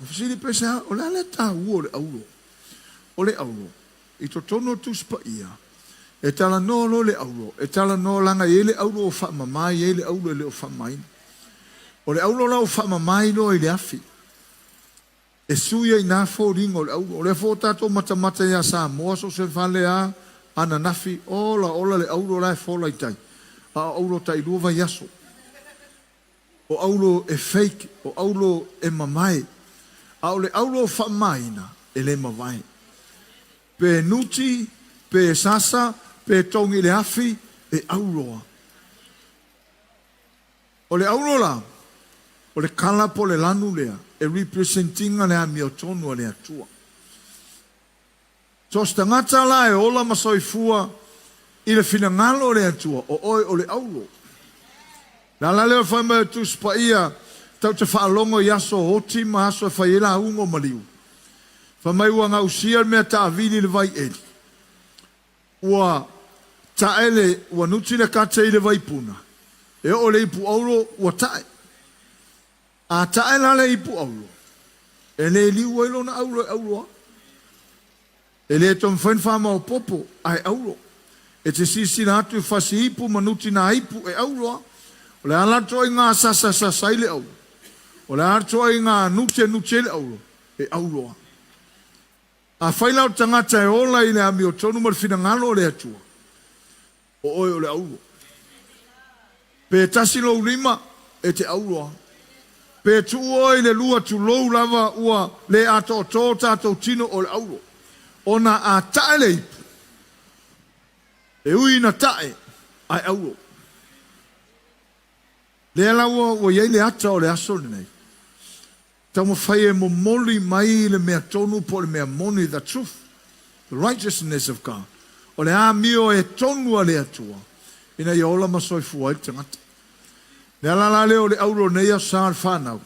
Fesili pe se a, o le a le taua o le auro? O le auro, i totonu o le Tusi Paia, e talanoa loa le auro, e talanoa leaga e i ai le auro ua faamama, e i ai le auro e le o faamamaina. O le auro la ua faamama loa i le afi, e sui ai i ina foliga o le auro. O lea foi ua tatou matamata ia Samoa, so o se fale lava ananafi, ola ola le auro la e fola i tai, a o auro tailua vaiaso. O auro e fake, o auro e mamae, a o le auro faamamaina e le mavae. Pe nuti, pe sasa, pe togi i le afi, e auroa. O le auro la, o le kala po o le lanu lea e represent ina le amiotonu a le Atua. So o se tagata la e ola ma soifua i le finagalo o le Atua, o oe o le auro. Le ala lea o le fai mai o Tusi Paia, tatou te faalogo i aso oti ma aso e fai ai lauga o maliu. Fai mai ua gausia le mea taavili i le vai eli. Ua tae le, ua nuti le kate i le vaipuna. E oo i le ipu auro, ua tae. A tae la le ipu auro, e le liu ai lona auro e auro a. E le toe mafai ona faamaopoopo, ae auro. E te silasila atu i fasi ipu ma nuti nā ipu e auro a. O le a la le toaiga sasasasa ai le auro? O le a le toaiga nutenuti ai le auro? E auro a. Afai la o le tagata e ola i le amiotonu ma le finagalo o le Atua, O oe o le auro. Pe tasi lou lima, e te auro a. Pe tuu oe i le lua tulou lava ua le atoatoa o tatou tino o le auro. Ona a tae le ipu, e ui ina tae, ae auro. Lea la ua i ai le ata o le aso lenei. Taumafai e momoli mai le mea tonu po o le mea moni, the truth, the righteousness of God. O le amio e tonu a le Atua ina ia ola ma soifua ai le tagata. Le ala la lea o le auro o nei aso sa o le fanau,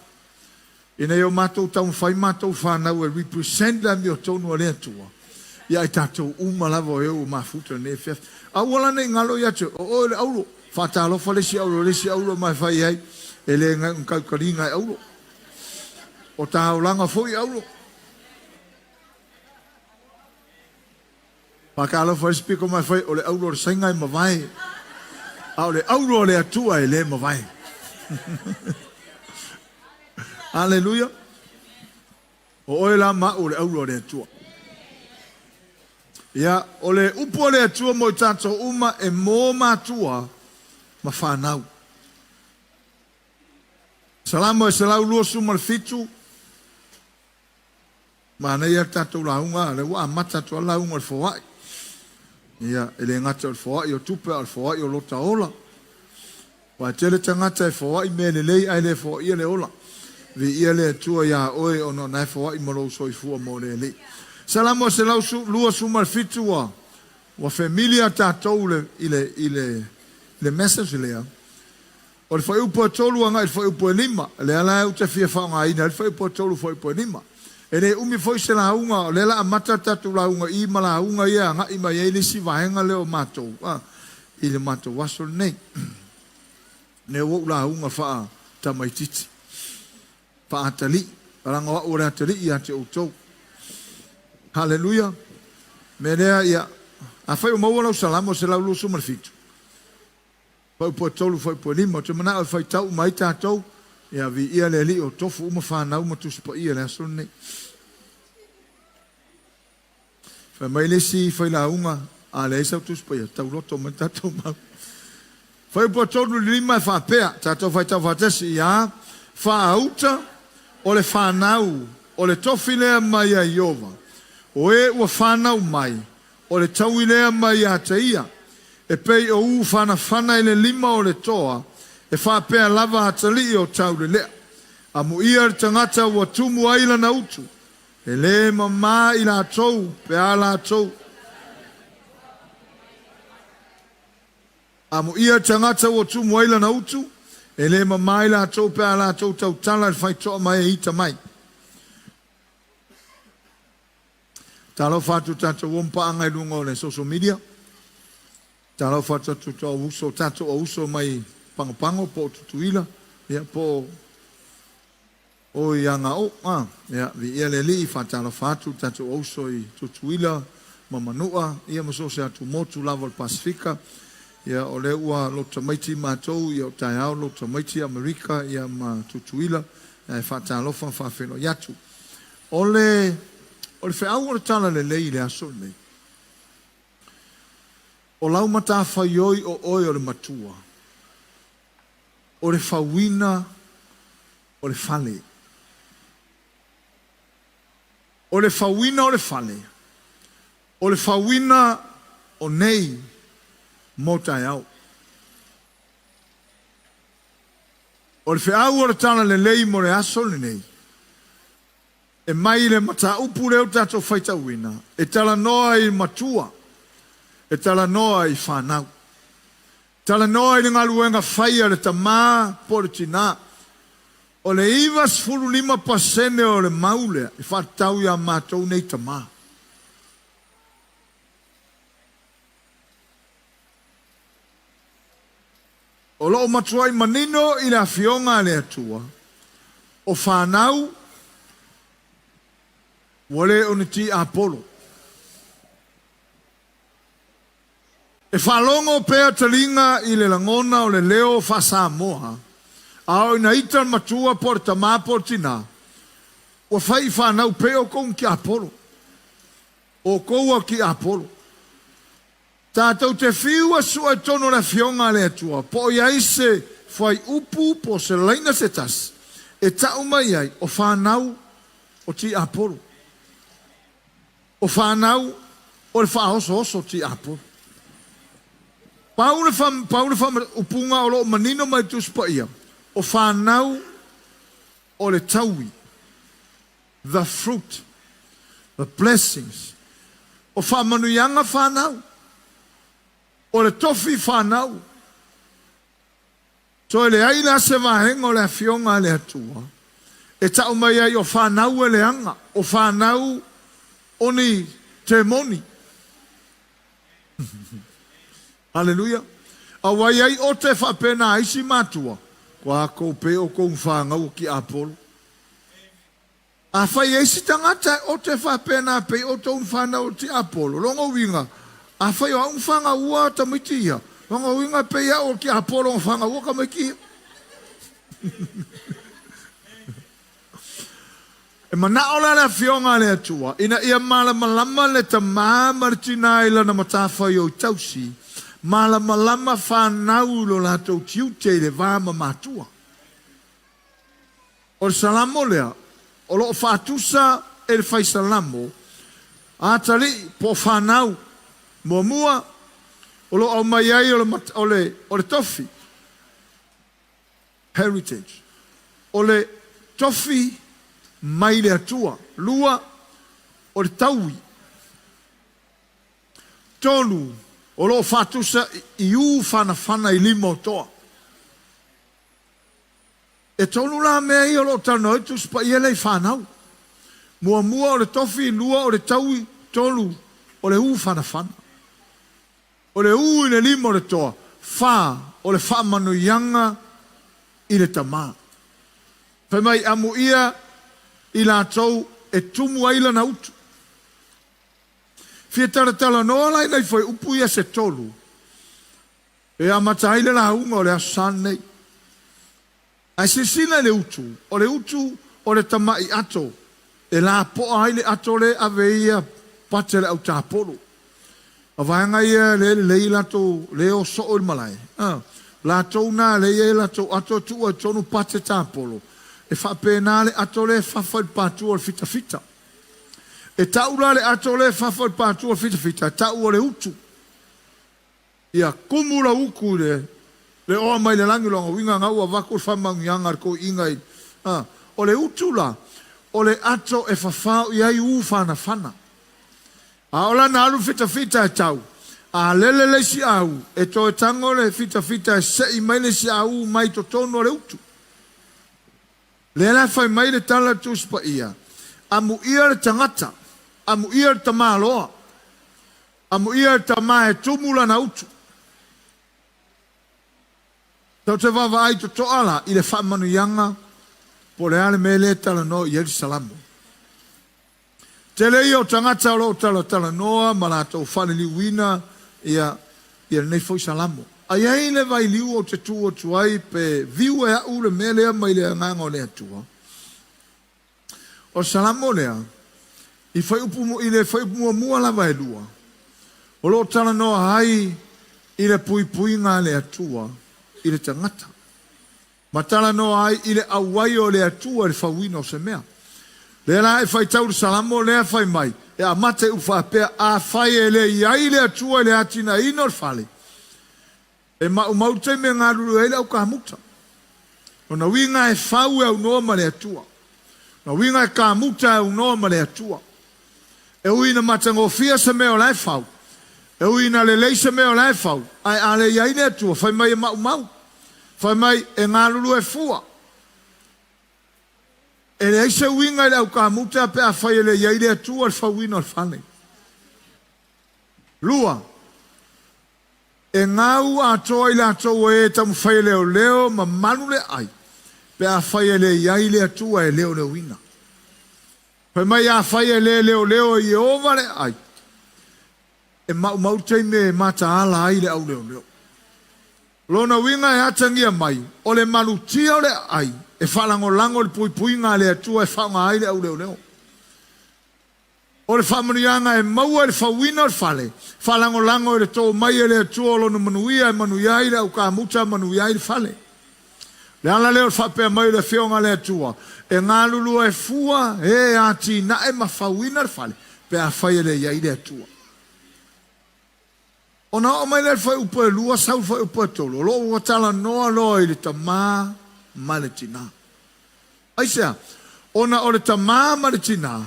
ina ia o matou taumafai matou fanau e represent le amio tonu a le Atua ia i tatou uma lava o e ua mafuta i lenei afiafi. Aua la ne i galo ia te oe, o oe o le auro. Faatalofa le isi auro i le isi auro ma e fai ai, e le gaukaliga e auro. O taulaga foi auro. Faatalofa i le isi pito ma e fai, o le auro o le Saina e mavae, a o le auro a le Atua e le mavae. Aleluia. O oe la ma au o le auro a le Atua. Ia, o le upu a le Atua mo i tatou uma e mō matua ma fanau. Salamo e 127, Manaia le tatou lauga, lea ua amata atu lava le lauga o le foai. Ia, e le gata o le foai o tupe, a o le foai o lota ola. Aua e tele tagata e foai mea lelei ae le foaia le ola. Viia le Atua iā oe ona o na e foai ma lou soifua mo le Alii. Salamo e 127 ua ua familiar tatou i le i le i le message lea. O le fuaiupu e tolu agai i le fuaiupu e lima, lea la ou te fia faaaogaina ai le fuaiupu e tolu fuaiupu e lima. E le umi foi se lauga, o lea la amata le tatou lauga i ma lauga ia e agai mai ai le isi vaega lea o matou a, i le matou aso lenei. Lea ua ou lauga faa-tamaitiiti, faa-atalii, leaga o au o le atalii ia te outou. Haleluia! Mea lea, ia, afai o maua lau Salamo 127, Fuaiupu e tolu, fuaiupu e lima. Ou te manao e faitau uma ai tatou, ia viia le Alii o tofu uma fanau ma Tusi Paia i le aso lenei. Fai mai le isi failauga, a leai sau Tusi Paia, tauloto mai tatou mau. Fuaiupu e tolu i le lima e faapea, tatou faitau faatasi, ia faauta o le fanau o le tofi lea mai ia Ieova, o e ua fanau mai, O le taui lea mai ia te ia, e pei o u fanafana i le lima o le toa, e faapea lava atalii o taulelea. Amuia le tagata ua tumu ai lana utu, e le mamā i latou pe a latou. Amuia le tagata ua tumu ai lana utu, e le mamā i latou pe a latou tautala i le faitoa ma e ita mai. Talofa atu tatou uo ma paaga i luga o le social media. Talofa atu atu to au uso, tatou au uso mai Pagopago po o Tutuila, ia po o O i Agao, a, ia, viia le Alii, faatalofa atu i le tatou auso i Tutuila ma Manua, ia ma so o se atumotu lava o le Pasefika. Ia, o lea ua loto tamaiti matou, ia o taeao loto tamaiti Amerika, ia ma Tutuila, ae faatalofa ma faafeiloai atu. O le, o le feau o le Talalelei i le aso lenei, o lau matafaioi o oe o le matua, o le fauina o le fale. O le fauina o le fale, o le fauina o nei mo taeao. O le feau o le Talalelei mo le aso lenei, e mai i le mataupu lea ua tatou faitauina, e talanoa i matua, e talanoa i fanau. Talanoa i le galuega fai a le tama po o le tina. O le 95% o le mau lea e faatatau ia matou nei tama. O lo o matuai manino i le Afioga a le Atua, o fanau ua le o ni tiapolo. E faalogo pea taliga i le lagona o le leo faa-Samoa, a o ina ita le matua po o le tama po o le tina, ua fai i fanau pei outou ni tiapolo. O outou a tiapolo. Tatou te fiu e sue i totonu o le Afioga a le Atua, po o i ai se fuaiupu po o se laina se tasi e tau mai ai o fanau o tiapolo. O fanau o le faaosooso tiapolo. Pau le pau le upuga o lo o manino mai le Tusi Paia, o fanau o le taui, the fruit, the blessings, o faamanuiaga fanau, o le tofi fanau. Toe leai la se vaega o le Afioga a le Atua e tau mai ai o fanau e leaga, o fanau o ni temoni. Haleluia! Aua e i ai ote faapena a isi matua, Kua kou pei oukou whanau o tiapolo. Afai e i ai se tagata e ote faapena pei outou ni fanau o tiapolo, lona uiga, afai o au na fanauua tamaiti ia, lona uiga e pei au o le tiapolo na fanauua tamaiti ia. E manao la le Afioga a le Atua ina ia malamalama le tama ma le tina i lana matafaioi tausi, malamalama fanau i lo latou tiute i le va ma matua. O le Salamo lea, o lo o faatusa e le fai Salamo, atalii po o fanau. Muamua, o lo o aumai ai o le, o le, o le tofi, heritage, o le tofi mai le Atua. Lua, o le taui. Tolu, o lo o faatusa i u fanafana i lima o toa. E tolu la mea ia o lo o talanoa ai le Tusi Paia lea i fanau. Muamua o le tofi, lua o le taui, tolu o le u fanafana. O le u i le lima o le toa, fa o le faamanuiaga i le tama. Fai mai, amuia i latou e tumu ai lana utu. Fia talatalanoa la i nai fuaiupu ia se tolu E amata ai le lauga o le Aso Sa lenei. Ae silasila i le utu, o le utu o le tamai ato e lapoa ai le ato lea e ave ai ia pate a le autapolo. A vaega ia lea e lelei latou, lea e o soo i le malae, a, latou na lea e i ai latou ato e tuu ai i totonu pate tapolo, e faapena le ato lea e fafa i le patu o le fitafita. E tau la le ato lea e fafa i le patu o le fitafita, e tau o le utu. Ia kumu lau uku i le le oa mai le lagi lona uiga na ua avatu le faamanuiaga a le toeaina i a o le utu la o le ato e fafao i ai u fanafana. A o lana alu fitafita e tau a lele le isi au e toe tago le fitafita e sei mai le isi au mai totonu o le utu. Lea la e fai mai le tala a le Tusi Paia, Amuia le tagata, amuia le tamaloa. Amuia le tama e tumu lana utu. Tatou te vaavaai totoa la i le faamanuiaga Po o le a le mea lea e talanoa i ai le Salamo. Tele ia o tagata o lo o talatalanoa ma latou faaliliuina ia ia lenei foi Salamo. A i ai le vailiu ou te tu atu ai pe viu e a'u le mea lea mai le Agaga o le Atua. O le Salamo lea, i fuaiupu, i le fuaiupu muamua lava e lua, o lo o talanoa ai i le puipuiga a le Atua i le tagata, ma talanoa ai i le auai o le Atua i le fauina o se mea. Lea la e faitau le Salamo lea fai mai, e amata i upu faapea, Afai e le i ai le Atua i le atinaeina o le fale, E maumau le taimi e galulue ai le aukamuta. Lona uiga e fau e aunoa ma le Atua. Lona uiga e kamuta e aunoa ma le Atua. E ui ina matagofie se mea o la e fau, e ui ina lelei se mea o la e fau, ae a le i ai le Atua, fai mai e maumau. Fai mai e galulue fua. E leai se uiga i le aukamuta pe afai e le i ai le Atua i le fauina o le fale. Lua. E gau atoa i latou o e taumafai e leoleo ma malu le ai, pe afai e le i ai le Atua e leoleoina. Fai mai afai e le leoleo e Ieova le ai, e maumau le taimi e mataala ai le auleoleo. O lona uiga e atagia mai, o le malutia o le aai e faalagolago i le puipuiga a le Atua e faaaoga ai le auleoleo. O le faamanuiaga e maua i le fauina o le fale, faalagolago i le too mai e le Atua o Lona manuia e manuia ai le aukamuta, manuia ai le fale. O le ala lea o le faapea mai o le Afioga a le Atua, E galulue fua e atinae ma fauina le fale, pe afai e le i ai le Atua. Ona oo mai lea i le fuaiupu e lua, sau i le fuaiupu e tolu, o lo o ua talanoa loa i le tama ma le tina. Aisea? Ona o le tama ma le tina,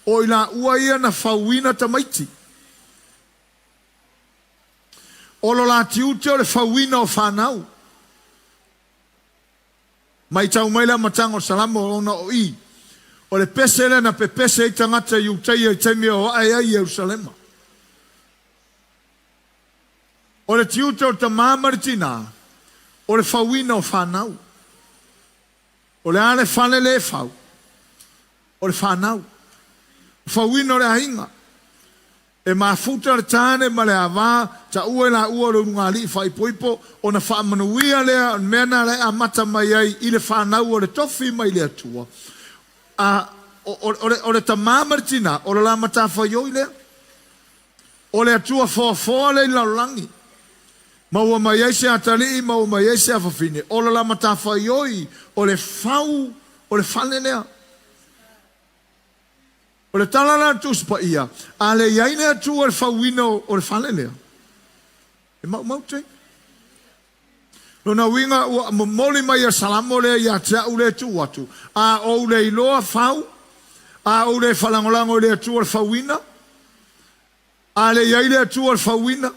o i laua ia na fauina tamaiti. O lo la tiute o le fauina o fanau. Matau mai le amataga o le Salamo ona o i, o le pese lea na pepese ai tagata Iutaia i taimi e o ae ai i Ierusalema. O le tiute o le tama ma le tina, o le fauina o fanau. O le a le fale le fau? O le fanau. O fauina o le aiga. E mafuta le tane ma le ava, taua i laua o le ulugalii faaipoipo, ona faamanuia lea o le mea na la e amata mai ai i le fanau o le tofi mai le Atua. A, o, o, o, le, o le tama ma le tina, o le la matafaioi lea. O le Atua foafoa lea i le lalolagi. Maua mai ai se atalii, maua mai ai se afafine. O le la matafaioi o le fau o le fale lea. O le tala la a le Tusi Paia, a le i ai le Atua i le fauina o le fale lea, e maumau taimi. Lona uiga ua momoli mai e le Salamo lea ia te a'u lea e tuu atu, A ou le iloa fau, a ou le faalagolago i le Atua le fauina, a le i ai le Atua le fauina,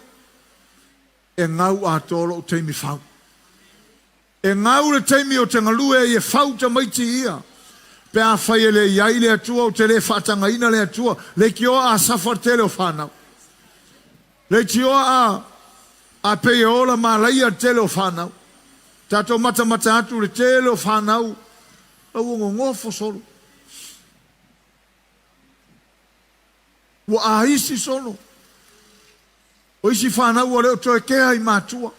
e gau atoa lo'u taimi fau. E gau le taimi ou te galue ai e fau tamaiti ia. Pe afai e le i ai le Atua ou te le faatagaina le Atua, leitioa a safa le tele o fanau. Leitioa a a pei e ola malaia le tele o fanau. Tatou matamata atu i le tele o fanau la ua nonofo solo. Ua aisi solo. O isi fanau ua le o toe kea i matua.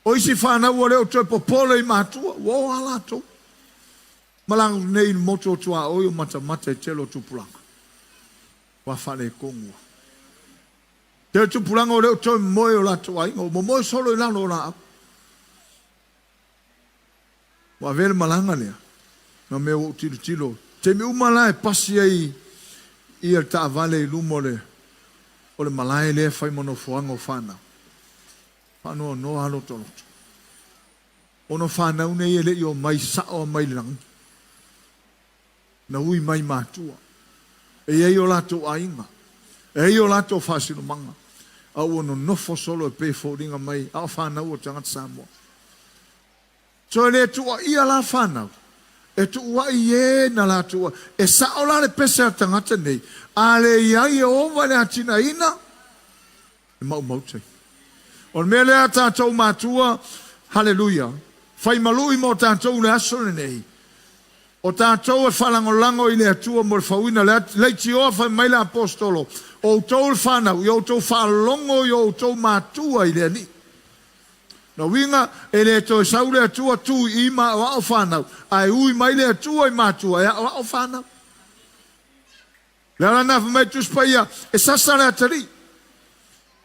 O isi fanau ua le o toe popole i matua, ua o a latou. Malaga atu nei i le motu o tuaoi o matamata i tele o tupulaga. Ua faaletonu a. Tele tupulaga ua le o toe momoe i o latou aiga, ua momoe solo i lalo o laau. Ua avea le malaga lea ma mea ua ou tilotilo. Taimi uma la e pasi ai ia le taavale i luma o le o le malae lea e fai ma nofoaga o fanau. Faanoanoa lava lotoloto. Ona o fanau nei e le i omai sao mai le lagi. Na ui mai matua. E i ai o latou aiga. E i ai o latou faasinomaga. A ua nonofo solo e pei e foliga mai a o fanau o tagata Samoa. So e le tuuaia la fanau. E tuuai i e na latou E sao la le pese a le tagata nei, a le i ai e ova i le atinaeina, e maumau taimi. O le mea lea a tatou matua, haleluia, fai malui mo tatou i le aso lenei. O tatou e faalagolago i le Atua mo le fauina. Le leitioa fai mai le Aposetolo, O outou le fanau, ia outou faalogo i o outou matua i le Alii. Lona uiga, e le toe sau le Atua tu i i ma aoao fanau, ae ui mai le Atua i matua e aoao fanau. O le ala lena fai mai le Tusi Paia, e sasa le atalii.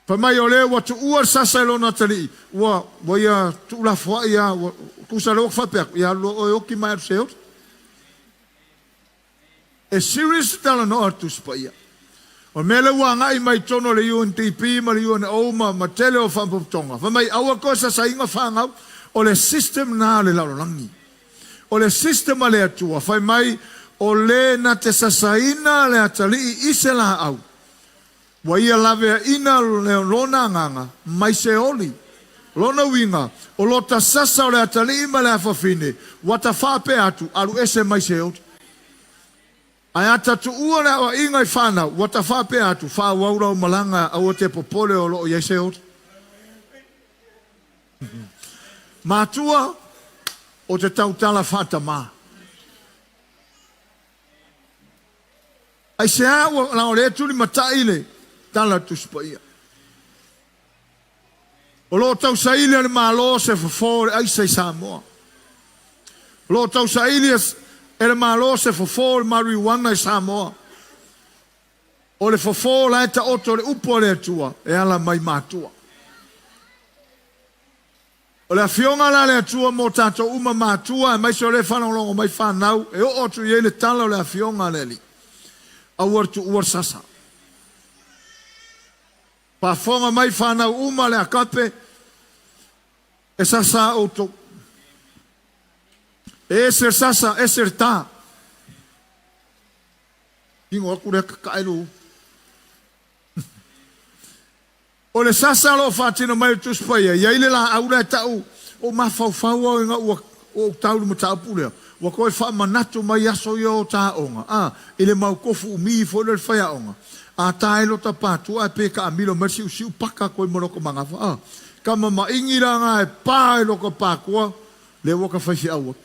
Fai mai o le ua tuua le sasa i lona atalii, ua, ua ia tuulafoai lava, ua, tusa lea ua faapea atu, ia alu loa oe oti ma e alu se oti. E serious le talanoa a le Tusi Paia. O le mea lea ua agai mai i totonu o le UNDP ma le UNO ma, ma tele o faapotopotoga, fai mai aua toe sasaina fanau, o le system lena a le lalolagi. O le system a le Atua, fai mai o le na te sasaina le atalii i se laau, Ua ia laveaina lona agaga mai Seoli. Lona uiga, o lota sasa o le atalii ma le afafine, ua ta faapea atu, alu ese mai Seoli. Ae a ta tuua le aoaiga i fanau, ua ta faapea atu, faaauau lau malaga, aua te popole o lo o i ai Seoli. Matua, o te tautala faatamā. Aisea ua na o lea e tulimatai le tala a le Tusi Paia? O lo o tausaili e le Malo se fofo o le aisa i Samoa. O lo o tausaili e le Malo se fofo o le mariuana i Samoa. O le fofo la e taoto le upu a le Atua e ala mai matua. O le Afioga la a le Atua mo tatou uma matua aemaise o lea e faalogologo mai fanau e oo atu i ai le tala o le Afioga a le Alii. Aua le tuua le sasa. Faafofoga mai fanau uma a le Agape, e sasa a outou. E ese le sasa, ese le ta. Tino atu lea kakae lo. O le sasa o lo o faatino mai e le Tusi Paia, e i ai le laau la e tau o mafaufau au ina ua ou tau i le mataupu lea, ua toe faamanatu mai aso ia o ta aoga, a, i le mau tofu umi foi lea o le faiaoga, a ta ai lota patua ae pe taamilo mai le siusiu paka atu ai ma lota magafa, a, tama maigi la na e pa i lota patua, lea ua ta faifeau atu.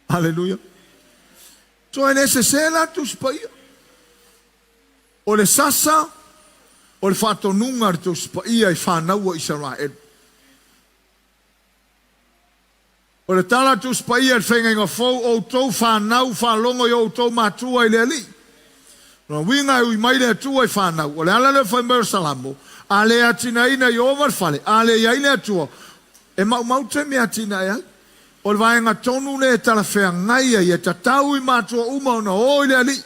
Aleluia. Toe le sese la Tusi Paia. O le sasa o le faatonuga a le Tusi Paia i fanau a Isaraelu. O le tala a le Tusi Paia i le Feagaiga Fou, outou fanau faalogo i o outou matua i le Alii. O lona uiga e ui mai le Atua i fanau. O le ala lea o le fai mai o le Salamo, A le atinaeina Ieova le fale, a le i ai le Atua, e maumau taimi e atinae ai. O le vaega tonu lea e talafeagai ai, e tatau i matua uma ona o i le Alii,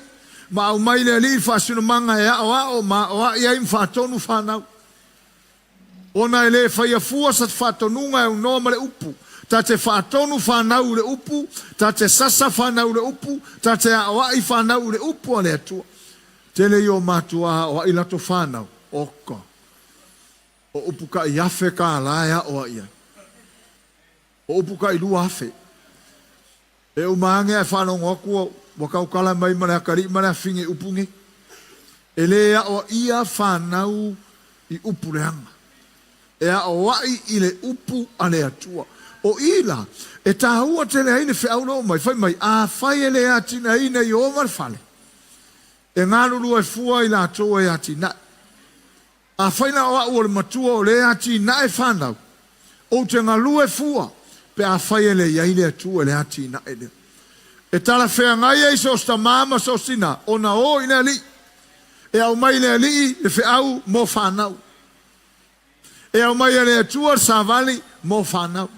ma aumai le Alii i le faasinomaga e aoao ma aoai ai ma faatonu fanau. Ona e le faia fua sa faatonuga e aunoa ma le upu. Ta te faatonu fanau i le upu, ta te sasa fanau i le upu, ta te aoai fanau i le upu a le Atua. Tele ia o matua aoai latou fanau, oka, o upu taʻi $1,000 e aoai ai. O upu taʻi 2,000. E uma ane ae faalogo atu ua tautala mai ma le atalii ma le afine i upu nei. E le aoaia fanau i upu leaga. E aoai i le upu a le Atua. O i la, e taua tele ai le feau lea ua aumai, fai mai, afai e le atinaeina e Ieova le fale, e galulue fua i latou e atinae. Afai la o au o le matua o lea e atinae fanau, ou te galue fua pe afai e le i ai le Atua i le atinae lea. E talafeagai ai so o se tamā ma so o se tinā ona o i le Alii, e aumai i le Alii le feau mo fanau. E aumai e le Atua le savali mo fanau.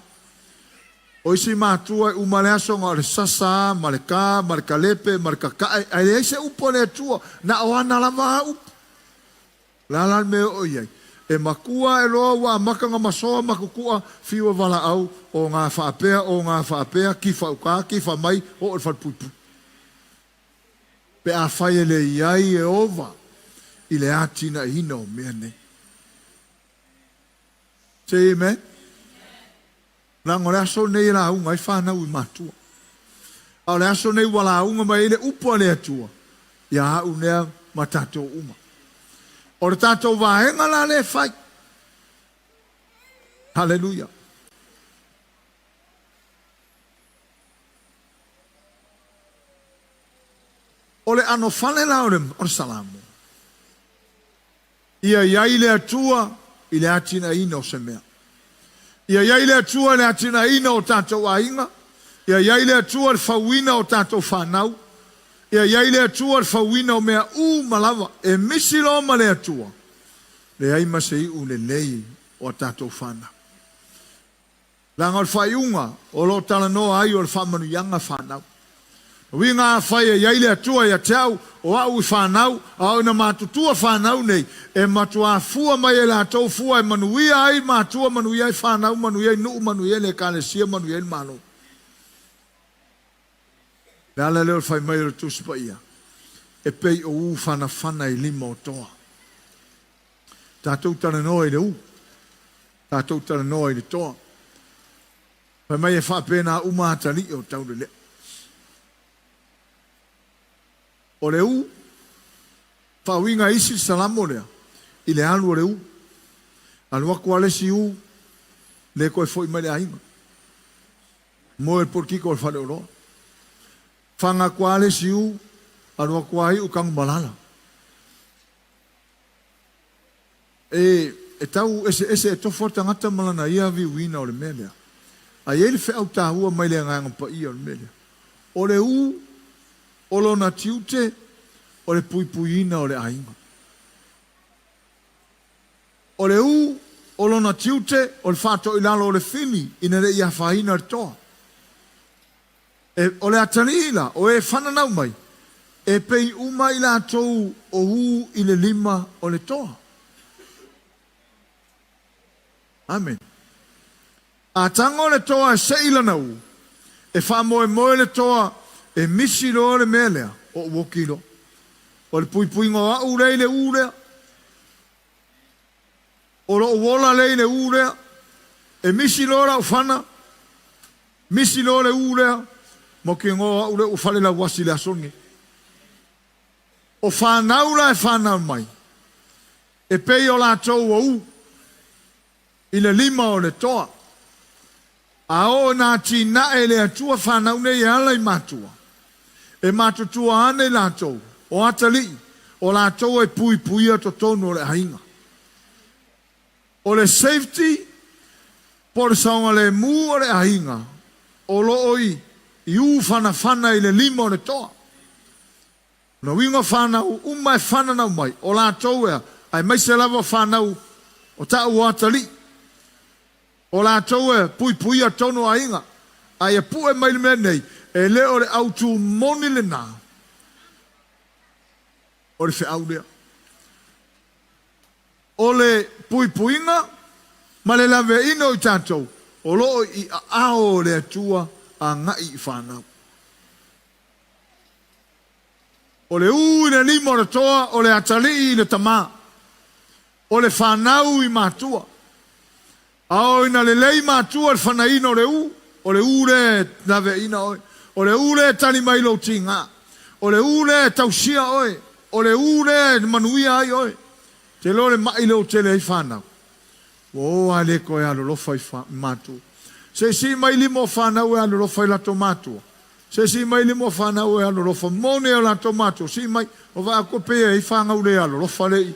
O isi matua e uma le aso na o le sasa a ma le ka ma le kalepe ma le kakae ae leai se upu a le Atua, na o ana lava a upu. O le a la le mea e oo i ai? E makua ae loa ua amata ona masoa ma tutua, fiu e valaau, o ga faapea, o ga faapea, kifa uka, kifa mai, oo i le falepuipui. Pe afai e le i ai Ieova i le atinaeina o mea nei. Say amen. Leaga o le aso lenei e lauga ai fanau i matua. A o le aso lenei ua lauga mai ai le upu a le Atua ia au nea ma tatou uma. O le tatou vaega la lea e fai. Haleluia. O le anofale la o le, o le Salamo, ia i ai le Atua i le atinaeina o se mea. Ia i ai le Atua i le atinaeina o tatou aiga. Ia i ai le Atua i le fauina o tatou fanau. Ia i ai le Atua i le fauina o mea uma lava. E misi loa ma le Atua, leai ma se iu lelei o a tatou fanau. Leaga o le faaiuga o lo o talanoa ai o le faamanuiaga fanau. O uiga afai e i ai le Atua ia te au, o au i fanau, a o ina matutua fanau nei, e matuā fua mai e latou fua e manuia ai matua, manuia ai fanau, manuia ai nuu, manuia ai le Ekalesia, manuia ai le Malo. Le ala lea o le fai mai o le Tusi Paia, e pei o u fanafana i lima o toa. Tatou talanoa i le u, tatou talanoa i le toa. Fai mai e faapena uma atalii o Taulelea. O le u, faauiga e isi le salamo lea i le alu o le u. Alu atu lava le isi u, le toe foi mai le aiga. Moe le polokiko o le faleoloa. Faga atu lava le isi u, alu atu lava iu Tanumalala. E, e tau eseese, e tofu lava le tagata ma lana ia viuina o le mea lea. A i ai le feau taua mai le Agaga Paia o le mea lea, o le u o lona tiute o le puipuiina o le aiga. O le u o lona tiute o le faatoilalo o le fili ina ne i afaina le toa. E, o le atalii la, o e fananau mai, e pei uma i latou o u i le lima o le toa. Amene. A tago le toa e seʻi lana u, e faamoemoe le toa e misi loa le mea lea, oʻu oki loa. O le puipuiga o aʻu lea i le u lea. O loʻu ola lea i le u lea. E misi loa lau fana, misi loa le u lea, ma ke ngoa au lea ua fale lauasi i le aso lenei. O fanau la e fanau mai, e pei o latou o u i le lima o le toa. A oo ina atinae e le Atua fanau nei e ala i matua, e matutua ane i latou, o atalii, o latou e puipuia totonu o le aiga. O le safety po o le saogalemu o le aiga o lo o i i u fanafana i le lima o le toa. O na uiga o fanau uma e fananau mai, o latou ea, aemaise lava o fanau o taʻu o atalii, o latou e puipuia tonu o aiga, a ia pue mai le mea nei, e le o le autu moni lena o le feau lea. O le puipuiga ma le laveaiina o i tatou o lo o i aao o le Atua agai i fanau. O le u i le lima o le toa, o le atalii i le tama, o le fanau i matua. A o ina lelei matua i le fanaina o le u, o le u lea e laveaiina oe, o le u lea e tali mai i lou tiga, o le u lea e tausia oe, o le u lea e manuia ai oe. Te iloa le maʻi lea ua tele ai fanau, ua o lava le toe alolofa i matua. Se i sii mai lima o fanau e alolofa i latou matua. Se i sii mai lima o fanau e alolofa moni e o latou matua. Sii mai, o vaai atu pei e i ai fanau le alolofa le i.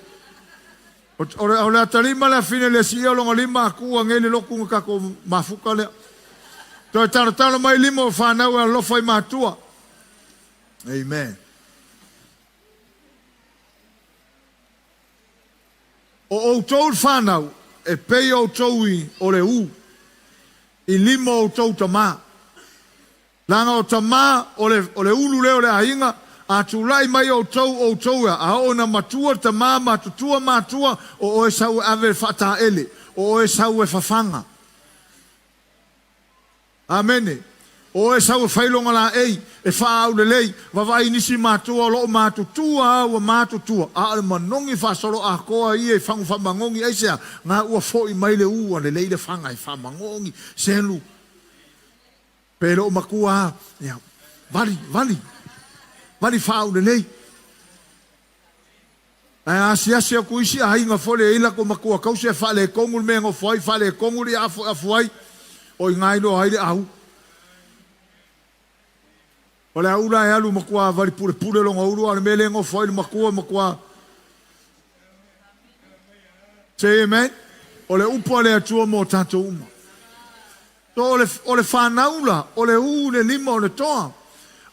O le, o le atalima le afine le siia o lona lima a tuu anei le lotu na tatou mafuta lea. Toe talotalo mai lima o fanau e alolofa i matua. Amen. O outou le fanau, e pei outou i o le u i lima o outou tama. Leaga o tama o le, o le ulu lea o le aiga, a tulai mai outou, outou ea, a oo ina matua le tama, matutua matua, o oe sau e ave le faataele, o oe sau e fafaga. Amene. O oe sau e fai lona laei, e faaaulelei, vavaai nisi matua o loo matutua a ua matutua, a o le manogi faasoloatoa ia i fagu faamanogi, aisea? Na ua foi mai le u ua lelei le faga e faamanogi, selu, pe le o matua a, ia, vali, vali, vali faaaulelei. Ae a asiasi atu isi aiga foi lea e i ai latou matua tausi ae faaletonu le mea e nofo ai, faaletonu le afu e afu ai, o i ina iloa ai le au. O le aula e alu matua vali pulepule lona ulu, a o le mea lea e nofo ai le matua matua. Say amen. O le upu a le Atua mo tatou uma. So o le, o le fanau la, o le ū le lima o le toa.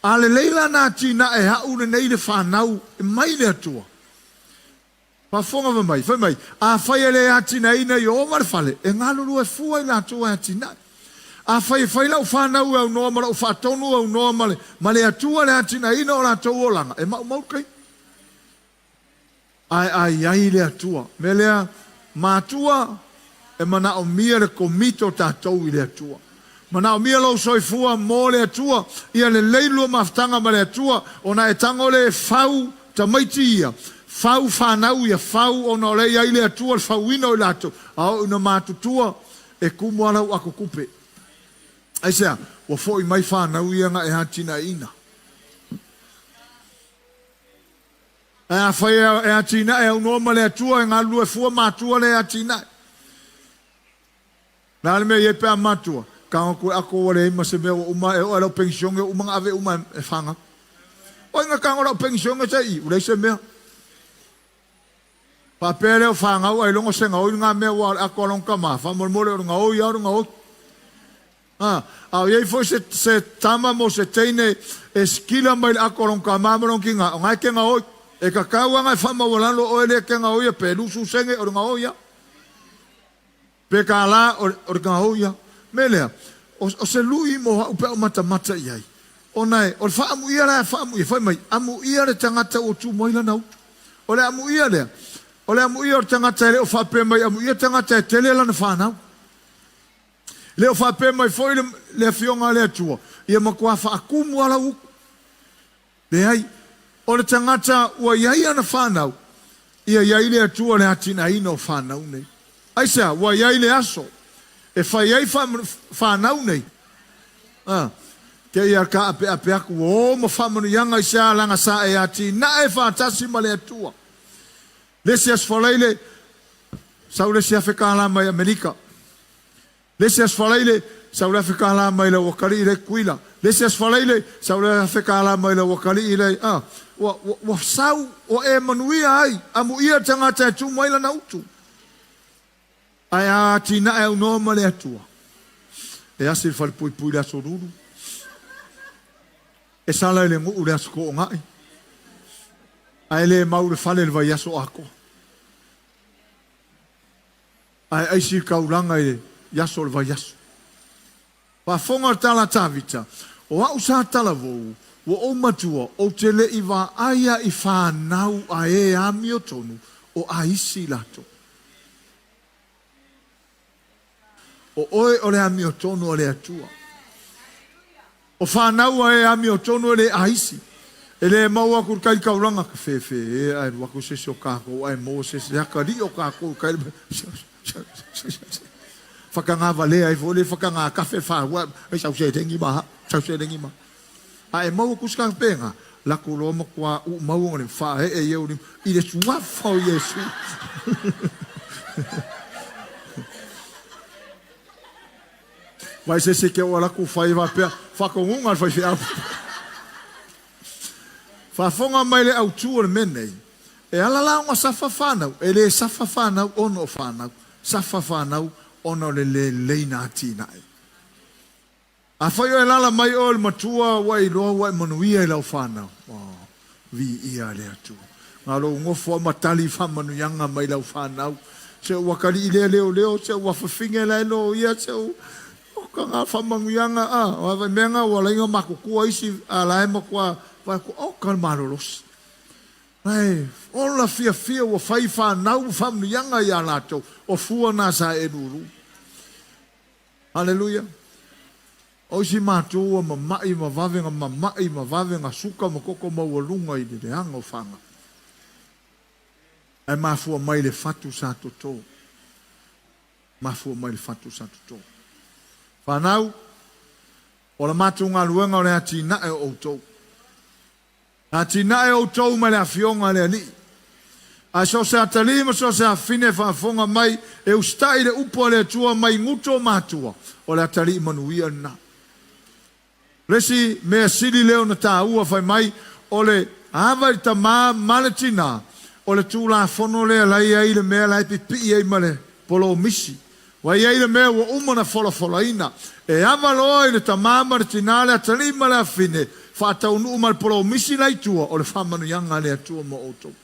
A lelei la na atinae ha'u lenei le fanau mai le Atua. Faafofoga fai mai, fai mai, Afai e le atinaeina Ieova le fale, e galulue fua i latou e atinae. Afai e fai lau fanau e aunoa ma lou faatonu e aunoa ma le, ma le Atua le atinaeina o latou olaga, e maumau le taimi. Ae a i ai le Atua. Mea lea, matua, e manaomia le komiti o tatou i le Atua. Manaomia lou soifua mo le Atua, ia lelei lua mafutaga ma le Atua, ona e tago le fau tamaiti ia, fau fanau ia, fau ona o lea e i ai le Atua le fauina o i latou, a oo ina matutua, e kumu lava lau ato tupe. Aisea? Ua foi mai fanau ia na e atinaeina. Ae afai e atinae aunoa ma le Atua, e galulue fua matua le atinae. Le a le mea e i ai pe a matua? Tago atu e ato ua leai ma se mea ua uma e oo i lau penisione ua uma ona ave uma e fanau. Oi na tago lau penisione se i, ua leai se mea. Faapea lea o fanau ailoga se gaoi lena mea aua o le ato a lona tama, faamolemole o le gaoi lava o le gaoi. A, a o i ai foi se, se tama mo se teine e sikila mai le ato a lona tama ma lona tina, o na e te gaoi. E tatau lava ona e faamaualalo oe lea e te gaoia pe lusu sene o le gaoi lava. Pe kālā o le gaoi ia. Mea lea, o se lui mo au pe a ou matamata i ai, ona e, o le faaamuia la e faaamuia, fai mai, amuia le tagata ua tu mai lana utu. O le amuia lea, o le amuia o le tagata e le o faapea mai amuia tagata e tele lana fanau. E le o faapea mai foi le, le Afioga a le Atua, ia matua faatumu lava lau utu. Leai. O le tagata ua i ai ana fanau, ia i ai le Atua le atinaeina o fanau nei. Aisea? Ua i ai le aso e fai ai fanau nei. A, te i a taapeape atu, ua o ma faamanuiaga aisea leaga sa e atinae faatasi ma le Atua. Le isi Aso Faraile, sau le isi $1,000 mai Amerika. Le isi Aso Faraile, sau le $1,000 mai le auakalii le Tutuila. Le isi Aso Faraile, sau le $1,000 mai le auakalii le, a, ua, ua, ua sau, ua e manuia ai, amuia le tagata e tu mai lana utu. Ae a atinae aunoa ma le Atua, e asi le falepuipui i le Aso Lulu, e sala i le nuu i le Aso Toonai, ae le mau i le fale i le vaiaso atoa. Ae aisi le taulaga i le aso o le vaiaso. Faafofoga le tala a Tavita, O au sa talavou, ua ou matua, ou te le i vaaia i fanau a e amiotonu o aisi latou. O oe o le amiotonu a le Atua. O fanau a e amiotonu e le aisi. E le maua atu i le tai taulaga, ka fefe e ae alu atu se isi o tatou ae maua se isi atalii o tatou i tai whakangā valea ai foi le whakangā kafe whāua ai sau seleni ma sau seleni ma a e maua ku se penga lako loa matua uu maua le whae'e i au i le suafa o Iesu. Vai se isi ke o ala ku whai faapea, whakongunga le faifeau. Faafofoga mai le autū o le mea nei, e ala la ona safa fanau, e le safa fanau ona o fanau, safa fanau ona o le lelei na atinae. Afai o e lala mai oe le matua ua e iloa ua e manuia i lau fanau, oh, viia le Atua. Na lou nofo a ma tali faamanuiaga mai lau fanau, se ua kalii lea leoleo, se ua fafine la e loia, se ua o ka nga faamanuiaga, a, o a mea nga ua laina matutua isi, a la e matua, vai ku, o ka malolosi. Ae ola fiafia ua fai fanau ma faamanuiaga iā latou, o fua na sa e lulu. Haleluia. O isi matou ua mama'i ma vave na mama'i ma vave na suka ma toto maualuga i le leaga o faga. Ae mafua mai le fatu sa toto. Mafua mai le fatu sa toto. Fanau, o la matou galuega o le atinae o outou. Atinae outou ma le Afioga a le Alii. Ae so o se atalii ma so o se afafine e faafofoga mai e usitai i le upu a le Atua mai gutu o matua, o le atalii manuia lena. O le isi mea sili lea ona taua fai mai, o le ava i le tamā ma le tinā, o le Tulafono lea la e i ai le mea la e pipii ai ma le polomisi. Ua i ai le mea ua uma ona folafolaina. E ava loa i le tamā ma le tinā, le atalii ma le afafine, faataunuu ma le polomisi la i tua, o le faamanuiaga a le Atua mo outou.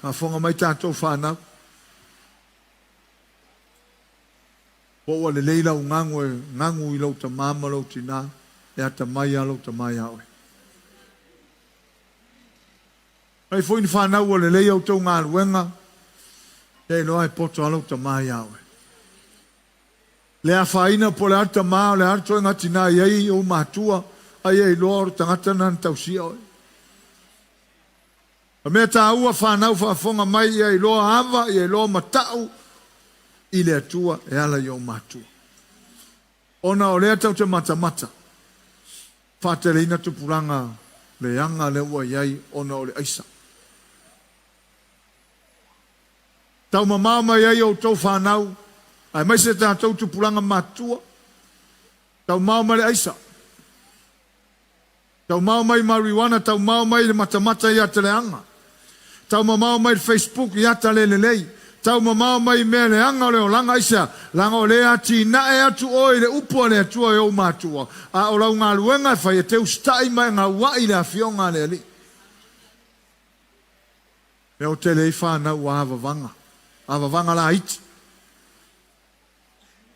Faafofoga mai tatou fanau. Po ua lelei lau gagu e gagu i lou tamā ma lou tinā, e atamai lava lou tamā iā oe. Fai foi ni fanau ua lelei a outou galuega, ia iloa e poto lava lou tamā iā oe. Le afaina po o le a le tamā, o le a le toega tinā i ai ou matua, a ia iloa o le tagata lena na tausia oe. O mea taua fanau faafofoga mai ia iloa ava ia iloa matau i le Atua e ala i ou matua. Ona o lea taute matamata faateleina tupulaga leaga lea ua iai ona o le aisa. Taumamao mai ai outou fanau aemaise tatou tupulaga matutua. Taumao mai le aisa. Taumao mai marijuana, taumao mai le matamata i ata leaga. Taumamao mai le Facebook i ata le lelei. Taumamao mai i mea leaga o le olaga. Aisea? Leaga o lea e atinae atu oe i le upu a le Atua e ou matua, a o lau galuega e fai e te usitai ma e gauai i le Afioga a le Alii. Mea o tele ai fanau ua avavaga, avavaga laiti.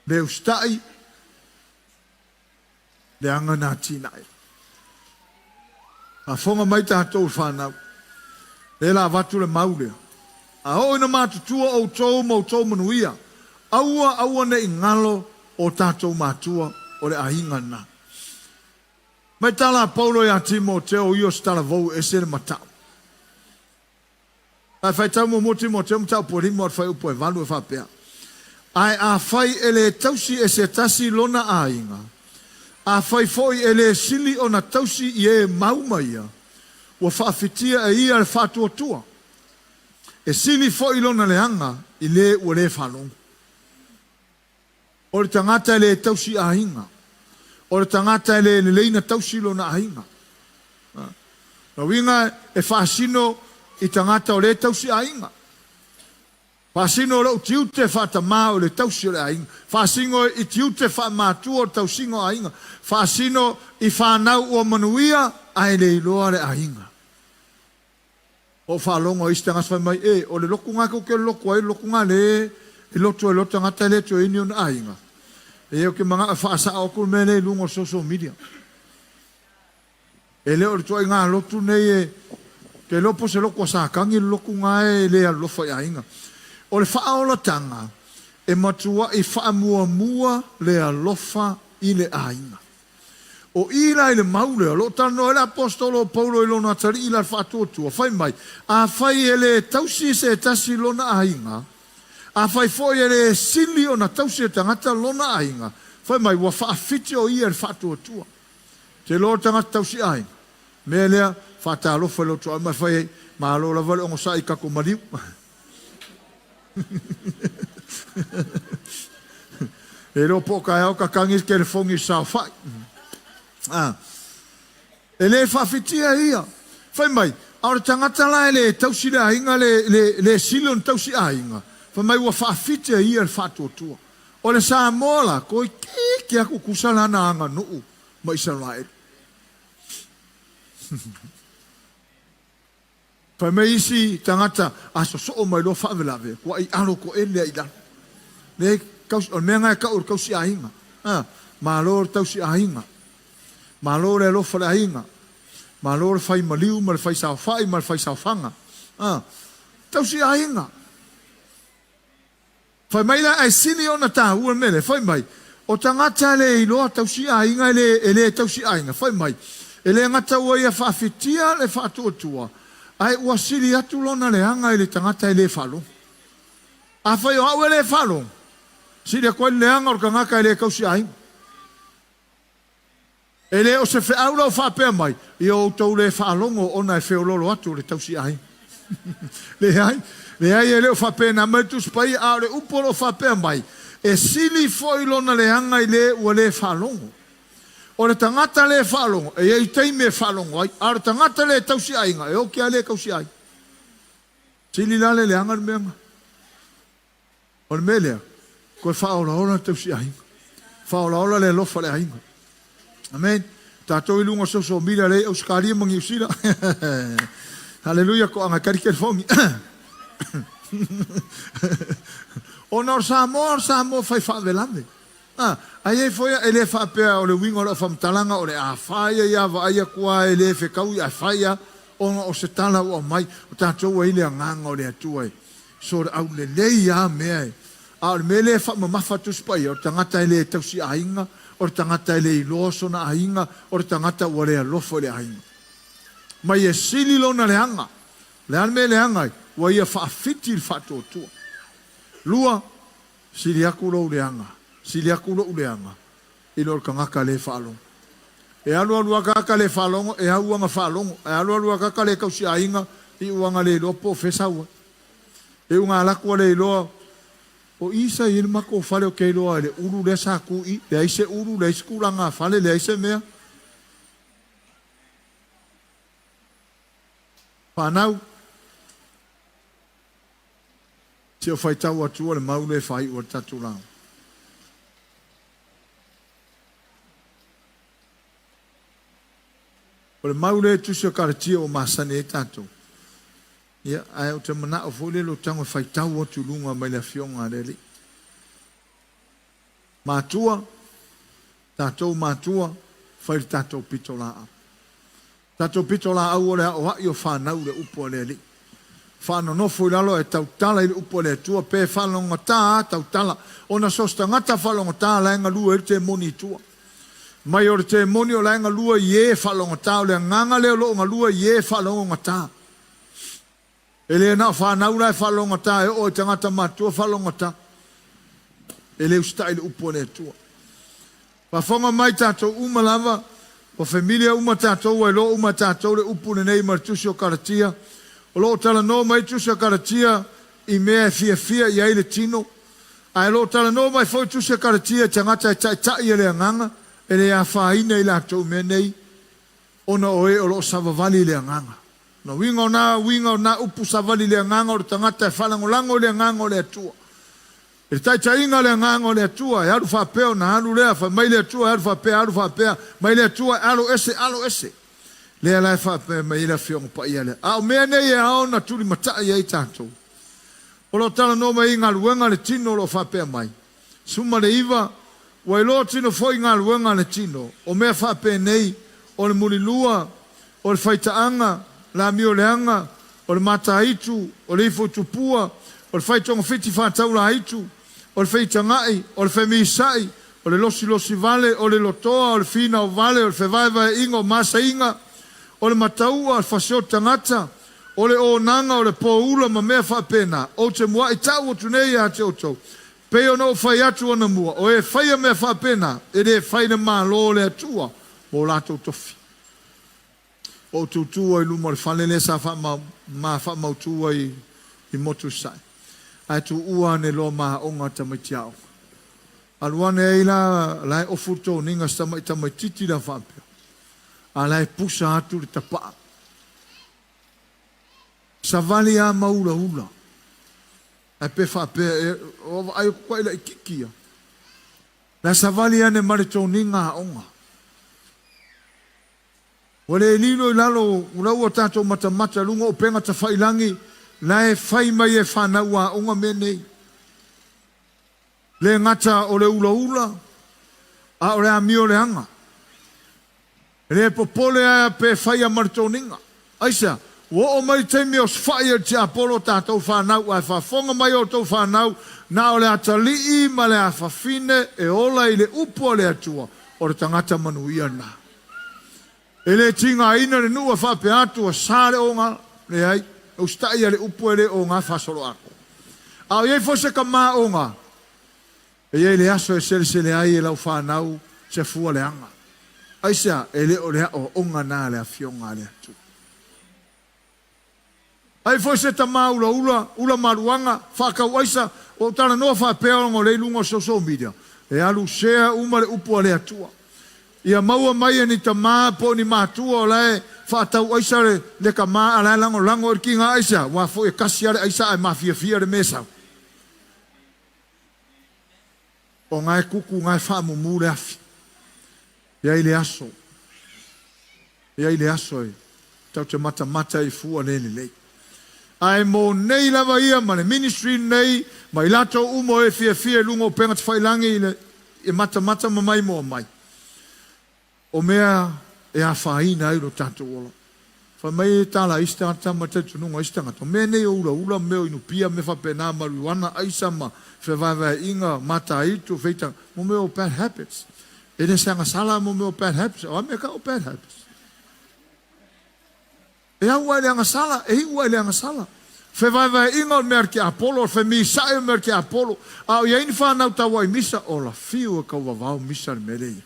Le usitai, leaga na atinae. Faafofoga mai tatou i fanau, lea la avatu le mau lea. A oo ina matutua outou ma outou manuia, aua aua ne i galo o tatou matua o le aiga lena. Mai tala a Paulo ia Timoteo ia o se talavou e ese le matau. Ae faitau muamua Timoteo mataupu e lima o le fuaiupu e valu e faapea, Ae afai e le tausi e se tasi lona aiga, afai foi e le sili ona tausi i e mau ma ia, ua faafitia e ia le faatuatua, e sili foi lona leaga i le ua le faalogo. O le tagata e le tausi aiga. O le tagata e le lelei na tausi lona aiga. O le uiga e faasino i tagata o le tausi aiga. Faasino lou tiute faatamā o le tausi o le aiga. Faasino i tiute faamatua o le tausiga o aiga. Faasino i fanau ua manuia ae le iloa le aiga. Ou faalogo ai isi tagata fai mai, E, o le lotu na tou te lotu ai, o le lotu na le e lotu ai loa tagata e le toe i ai ni ona aiga. E, ou te manao e faasao atu le mea lea i luga o le social media. E le o le ituaiga lotu nei e, te iloa po o se lotu a Satani le lotu na e le alolofa i aiga. O le faaolataga, e matuai faamuamua le alofa i le aiga. O i la i le mau lea, o lo o talanoa ai le Aposetolo o Paulo i lona atalii la le faatuatua, fai mai, Afai e le tausi se tasi lona aiga, afai foi e le sili ona tausi e tagata lona aiga, fai mai, ua faafiti o ia i le faatuatua. Te iloa o le tagata tausi aiga, mea lea, faatalofa i lou tuaa ma fai ai, malo lava le onosai i tatou maliu. E iloa po o taeao tatagi le telefoni i le saofai. Ah. E le faafitia ia. Fai mai, a o le tagata la e le tausi le aiga, le, le, le sili ona tausi aiga, fai mai ua faafitia ia le faatuatua. O le Samoa la, toeitiiti lava tutusa lana aganuu ma Isaraelu. Fai mai isi tagata, a sosoo mai loa faavelave, ua i alo toele ai i lalo. Le tausi, o le mea lena e tau o le tausi aiga. A, malo le tausi aiga. Malo le alofa le aiga. Malo le fai maliu ma le fai saofai ma le fai saofaga. A, tausi aiga. Fai mai la, ae sili ona taua le mea lea, fai mai, o tagata e le iloa tausi aiga e le, e le tausi aiga, fai mai, e le gata ua ia faafitia le faatuatua, ae ua sili atu lona leaga i le tagata e le faalogo. Afai o au e le faalogo, sili atu ai le leaga o le tagata e le tausi aiga. E le o se feau lau faapea mai, ia outou le faalogo ona e feololo atu le tausiaiga. Leai, leai e le o faapena mai le Tusi Paia, a o le upu o lo o faapea mai, E sili foi lona leaga i le ua le faalogo. O le tagata le faalogo, e i ai taimi e faalogo ai, a o le tagata le tausiaiga, e oti lava le tausiaiga. Sili la le leaga le mea lena. O le mea lea, toe faaolaola le tausiaiga. Faaolaola le alofa i le aiga. Amen. Tatou i luga o social media lea i Ausetalia ma Niu Sila. Haleluia, toaga e tali telefoni. Ona o le Samoa, o le Samoa fai faalavelave. A, a i ai foi e le faapea o le uiga o lau faamatalaga o le a fai ai a vaai atu lava e le fetaui ae fai lava ona o se tala ua aumai. O tatou ua i ai le agaga o le Atua e so le aulelei lava mea e. A o le mea lea e faamamafa Tusi Paia, o le tagata e le tausi aiga, o le tagata e le iloa sona aiga, o le tagata ua le alofa i le aiga. Mai e sili lona leaga. O le a le mea e leaga ai? Ua ia faafiti le faatuatua. Lua, Sili atu lou leaga, sili atu lo'u leaga i lo le tagata le faalogo. E alualu lava tagata le faalogo, e au ana faalogo, ae alualu lava tagata le tausiaiga, iu ana le iloa po o fea sau ai. E uga alu atu ua le iloa, o i sa i ai le matou fale ou te iloa i le ulu lea sa tu i, leai se ulu, leai se tulaga fale, leai se mea. Fanau. Se o faitau atua le mau lea e faaiu ai le tatou lauga. O le mau lea e tusi o Kalatia ua masani ai tatou. Ia, ae ou te manao foi lele o tago e faitau atu i luga mai le Afioga a le Alii. Matua, tatou matua, fai le tatou pitolaau. Tatou pitolaau o le aoa'i o fanau i le upu a le Alii. Faanonofo i lalo ae tautala i le upu a le Atua, pe faalogogata a, tautala. Ona so o se tagata faalogogata la e galue ai le temoni i tua. Mai o le temoni o la e galue i e faalogogata, o le agaga lea o lo o galue i e faalogogata. E le na o fanau la e faalogogata e oo i tagata matutua faalogogata. E le usitai i le upu a le Atua. Faafofoga mai tatou uma lava, ua familiar uma tatou, ua iloa uma e tatou le upu lenei ma le Tusi o Kalatia. O lo o talanoa mai le Tusi o Kalatia i mea e fiafia i ai le tino, ae o lo o talanoa mai foi le Tusi o Kalatia i tagata e taitai e le agaga, e le afaina i latou i mea nei, ona o e o lo o savavali i le agaga. O le uiga o na uiga o na upu savali i le agaga o le tagata e faalagolago i le agaga o le Atua. I le taitaiga a le Agaga o le Atua, e alu faapea ona alu lea, fai mai le Atua e alu faapea, alu faapea, mai le Atua e alo ese, alo ese. Lea la e faapea mai ai le Afioga Paia lea. A o mea nei e ao ona tulimatai ai tatou. O lo o talanoa mai ai i galuega a le tino o lo o faapea mai. 19, Ua iloa tino foi galuega a le tino, o mea faapenei, o le mulilua, o le faitaaga, le amioleaga, o le mataitu, o le ifo tupua, o le fai togafiti faataulaitu, o le feitagai, o le femisa'i, o le losilosi vale, o le lotoa, o le finau vale, o le fevaevae'iga o masaiga, o le mataua, o le fasioti tagata, o le onaga, o le poula ma mea faapena. Ou te mua'i ta'u atu nei ia te outou, pei ona ou fai atu anamua, o e faia mea faapena, e le fai le Malo o le Atua mo latou tofi. Ou tutu ai i luma o le fale lea sa ma faamautu ai i Motu Sasae, ae tuua ane loa ma aoga a tamaiti aoga. Alu ane ai la, la e ofu le toniga si tamai tamaititi la faapea, a la e pusa atu le tapaa. Savali a ma ulaula. Ae pe faapea e, o vaai atu koa i laititi ia. La savali ane ma le toniga aoga. Ua le lilo i lalo o lau ua tatou matamata i luga o upega tafailangi la e fai mai e fanau aoga mea nei. Le gata o le ulaula, a o le amio leaga. E le popole ae pe faia ma le toniga. Aisea? Ua oo mai le taimi e osofai ai le tiapolo o tatou fanau, ae faafofoga mai outou fanau, na o le atalii ma le afafine e ola i le upu a le Atua, o le tagata manuia lena. E le tigaina le nuu e faapea atu ua sa le oga, leai, e usitai a le upu e le oga faasoloato. A o i ai foi se tama oga, e i ai le aso e selesele ai e lau fanau se fua leaga. Aisea? E le o le aoaoga na a le Afioga a le Atua. Ai foi se tama ulaula, ula maluaga, faatau aisa, ua ou talanoa faapea ona o lea i luga o social media, e alu share uma le upu a le Atua. Ia maua mai e ni tama po o ni matua o la e faatau aisa le, le tama a la e lagolago i le tiga aisa, aua foi e kasi lava le aisa ae mafiafia le mea e sau. O na e kuku, na e faamumu le afi. E ai le aso. E i ai le aso e tatou te matamata ai i fua le lelei. Ae mo nei lava ia ma le ministry lenei ma i latou uma o e fiafia i luga o upega tafailangi i le e matamata ma maimoa mai, o mea e afaina ai lo tatou ola. Fai mai e tala ai isi tagata ma talitonuga o isi tagata, o mea nei o ulaula, mea o inupia, mea faapena, mariuana, aisa ma fevaevaeaiga, mataitu, feita, mo mea o bad habits. E le se agasala mo mea o bad habits, o a mea ka o bad habits? E au ai le agasala, e iu ai le agasala. Fevaevaeaiga o le mea a le tiapolo, o le femisa'i o le mea a le tiapolo. A o i ai ni fanau tauai misa, ola fiu e tauvavao misa le mea lea ia.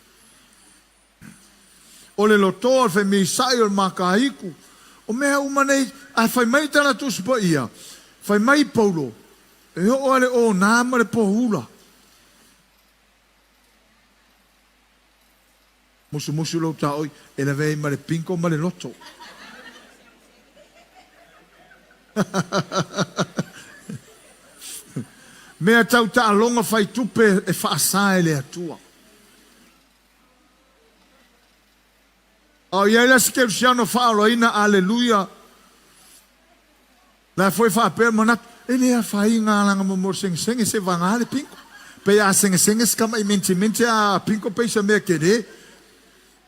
O le lotoa, o le femisa'i, o le makaiku, o mea uma nei, a fai mai tala Tusi Paia, fai mai Paulo, e oo lava i le ona ma le poula. Musumusu lou taoi e lavea ai ma le pinko ma le loto. Mea tau taaloga fai tupe e faasa e le Atua. A o i ai la se kerisiano faaolaina, aleluia, La foi faapea le manatu, e le afaina alaga mo mo segesege se vaga le pinko. Pei a segesege se tama i mentemente a pinko pei se mea tele.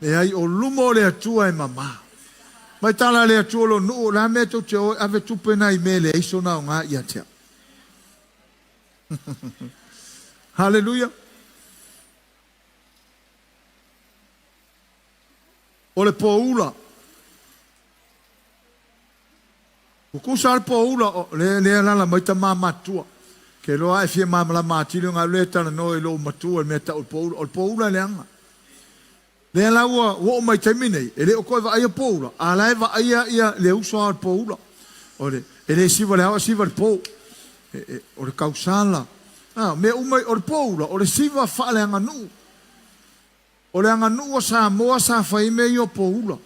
Leai, o luma o le Atua e mama. Mai tala le Atua lo nuu, o le a mea tou te o e ave tupe na i mea e leai sona aoga ia te au. Haleluia. O le poula. Tutusa le poula o lea lea alala mai tama matutua. Ke iloa a e fia malamalama atili ona alu lea e talanoa i lou matua i le mea tau o le poula. O le poula e leaga. Lea la ua oo mai taimi nei, e le o toe vaaia poula, a la e vaaia ia le uso a o le poula. O le, e le siva le ao ae siva le po. E, e, o le tausala. A, mea uma, o le poula, o le siva faaleaganuu. O le aganuu a Samoa sa fai ai mea ia o poula.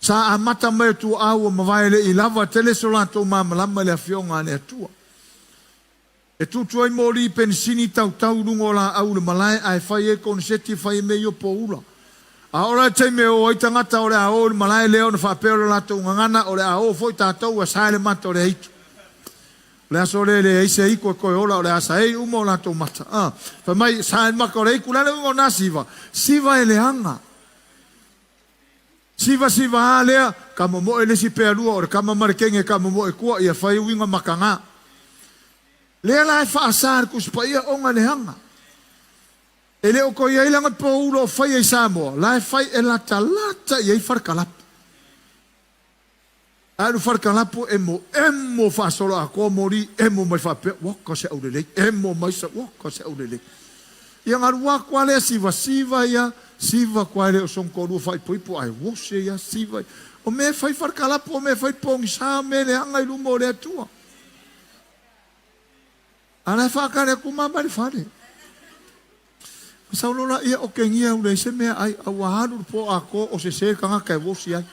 Sa amata mai e tuaa ua mavae le i lava tele so latou malamalama i le Afioga a le Atua. E tutu ai moli penisini tautau i luga o laau i le malae ae fai ai koneseti e fai ai mea ia o poula. A oo la i le taimi e o ai tagata o le a o i le malae lea ona faapea o le latou gagana o le a o foi tatou ae sae le mata o le aitu. O le aso lea e leai se aitu e toe ola o le a saei uma o latou mata. A, fai mai, sae le mata o le aitu, o le a le uiga o na siva? Siva e leaga. Sivasiva a lea, ka momoe le isi pea lua o le kama ma le kenge ka momoe kua ia fai uiga makaga. Lea la e faasa le Tusi Paia ona leaga. E le o toe i ai lana poula o faia i Samoa, la e fai e latalata i ai falekalapu. Ae alu falekalapu emo emo faasolo atoa moli emo mai faapea, waka se aulelei, emo mai sa, waka se aulelei. Ia galu atu a lea sivasiva ia, siva atu a e le o sona toalua faaipoipo ae wose ia siva. O mea e fai falekalapu, o mea e fai pogisa, o mea e leaga i luma o le Atua. A la e faatali atu mama i le fale. Sau loa laia okegia e leai se mea ai, a ua alu le po atoa o sese le tagata e wosi ai.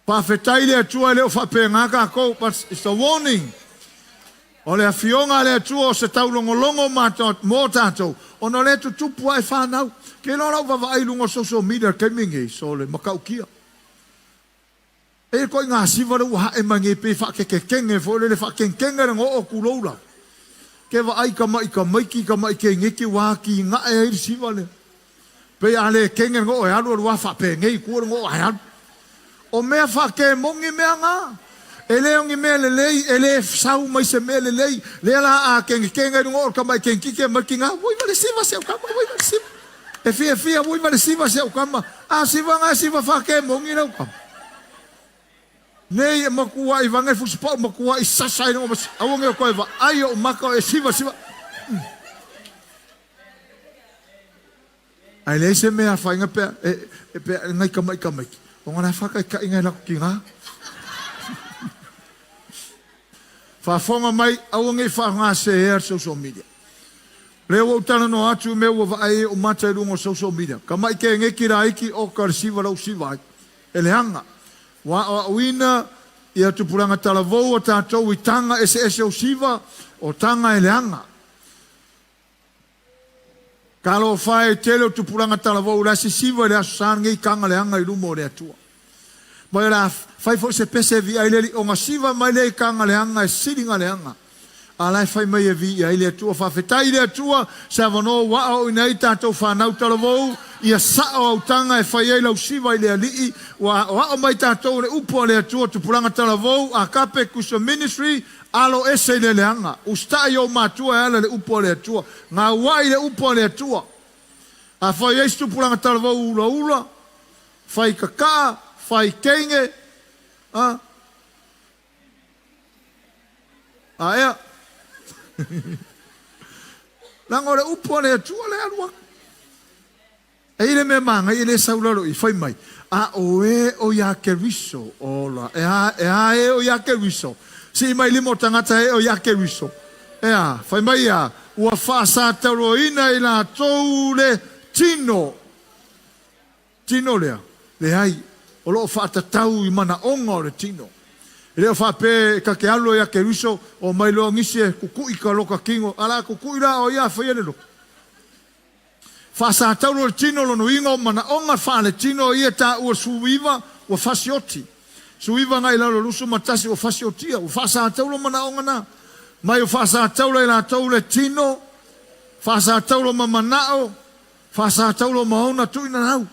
Faafetai i le Atua e le o faapena tatou, but it's a warning. O le afioga a le Atua o se taulogologo mo tatou, ona o lea e tutupu ae fanau. Ke iloa lau vaavaai i luga o social media i le taimi lenei, so le matautia. E i ai ituaiga siva lea ua hae mai nei pei e faakekekege foi lele, faakengekenge le goo tulou lava. Ke vaai tama'i tamaiti, tama'i teineti ua atinae ai le siva lea. Pei a le kege le goo e alu alu lava faapenei i tua le goo ae alu. O mea faakemoni mea na. E le o ni mea lelei, e le sau mai se mea lelei. Lea la a kegekege le goo o le tama'i teinititi e aumai le tina, ua iva le siva si au tama, ua iva le siva. E fiafia ui ma le siva si au tama. A siva nga e siva whake mongi lau tama. Nei e matua i vanga e fusipau matua i sasa i runga mas aua nge o koe va ai o maka o e siva siva. Ai leai se mea whainga pea e, e pea ngai kama i kamaiki. Ona o le a faataitaiga i latou tina. Faafofoga mai, aua ne i faaaogaseea le social media. O lea ua ou talanoa atu i mea ua vaai ai ou mata i luga o social media. Tamai keneti laiti oka le siva la ua siva ai. E leaga. Ua aoaoina ia tupulaga talavou a tatou i taga eseese o siva, o taga e leaga. Talofa e i tele o tupulaga talavou o le a sisiva i le Aso Sa lenei taga leaga i luma o le Atua. Ma o le a fai foi se pese e viia ai le Alii ona siva mai lea i taga leaga e sili na leaga. A la e fai mai e viia ai le Atua. Faafetai i le Atua se avanoa ua aoaoina ai tatou fanau talavou ia sao au taga e fai ai lau siva i le Alii. Ua aoao mai tatou le upu a le Atua tupulaga talavou, Agape Christian Ministry, Alo ese i le leaga. Usitai i ou matua e ala i le upu a le Atua. Gauai i le upu a le Atua. Afai ai se tupulaga talavou ulaula, fai kakaa, fai teine, a. A ea. Leaga o le upu a le Atua lea e alu atu. E i le mea manaia e le sau lalo i, fai mai, A o e o iā Keriso, ola, e a, e a e o iā Keriso? Sii mai lima o tagata e o iā Keriso. E a, fai mai a, ua faasatauroina i latou le tino. Tino lea? Leai, o lo o faatatau i manaoga o le tino. E le o faapea e ta te alu ai ia Keriso, omai loa nisi e kukui ka loka tino, a la kukui la o ia a faia le loka. Faasatauro le tino, lona uiga o manaoga faaletino ia taua 19 ua fasioti. 19 agai i lalo 21 ua fasiotia, ua faasatauro manaoga na. Mai o faasatauro e latou le tino, faasatauro ma manao, faasatauro ma ona tuuina nau.